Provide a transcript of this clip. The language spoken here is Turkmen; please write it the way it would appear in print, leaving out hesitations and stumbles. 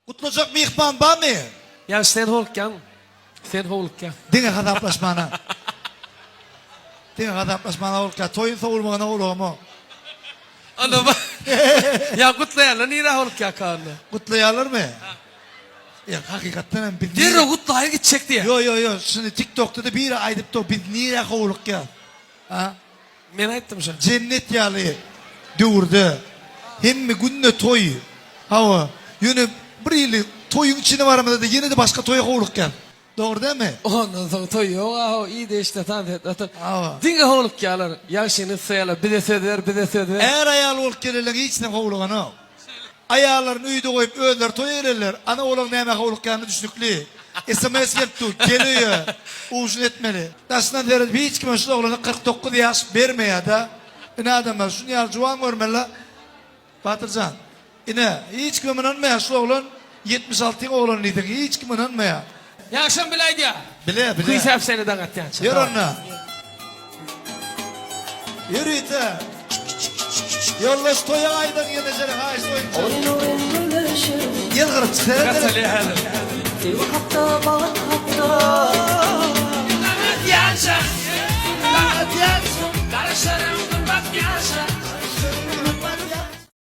Gutlajak myhman barmy? Ýagşy sen howlukýaň. Sen howlukýaň. Diňe hasaplaşmana. Diňe hasaplaşmana howlukýar. Toýuň sowulmagyna howlugamok. Onda ba. Ýa gutlaýanlar nirä howlukýarka onda? Gutlaýarlarmy? Ýa hakykatdan hem biz Derrew gutlaýyn gitjek diýýär. Ýo ýo ýo, şuny TikTokda-da biri aýdypdy, biz nirä howlukýas? A? Men aýtdym şony. Jennet ýaly döwürde hemme günde toý. Hawa, ýöne bir ýyly toýuň içine baramyzda ýene-de başga toýa howlukýas. Dogry dälmi? Ondan soň toý ýok-a, iýdi içdi tans etdi otur. Hawa. Diňe howlukýarlar. Ýagşyny isleýärler. Bize söz ber, bize söz ber. Är-aýal bolup gelenleň hiçisem howluganok. Aýallaryny öýde goýup özleri toýa gelenler, ana olaň nämä howlukýany düşnükli. Sms gelip dur, gel öýe, ujin etmeli. Daşyndan seredip hiç kime şul oglana 49 ýaş bermeýärda. Ine adamlar şuny ýaly juwan görmeli. Batyrjan, ine hiç kimem ynanmaýar şul oglan 76-yň oglany diýseň hiç kim ynanmaýar. Ýagşam bile aýdýar. Bile, bile. Küýsäp seni daň atýança. Ýör onda. Ýörite. Ýoldaş toýa gaýdan ýeňejere haýyşt oýunçy. Oýun-oýun gülüşip. Ýylgyryp çyksana. Gaçaly häzir. Söýgi hakda, bagt hakda.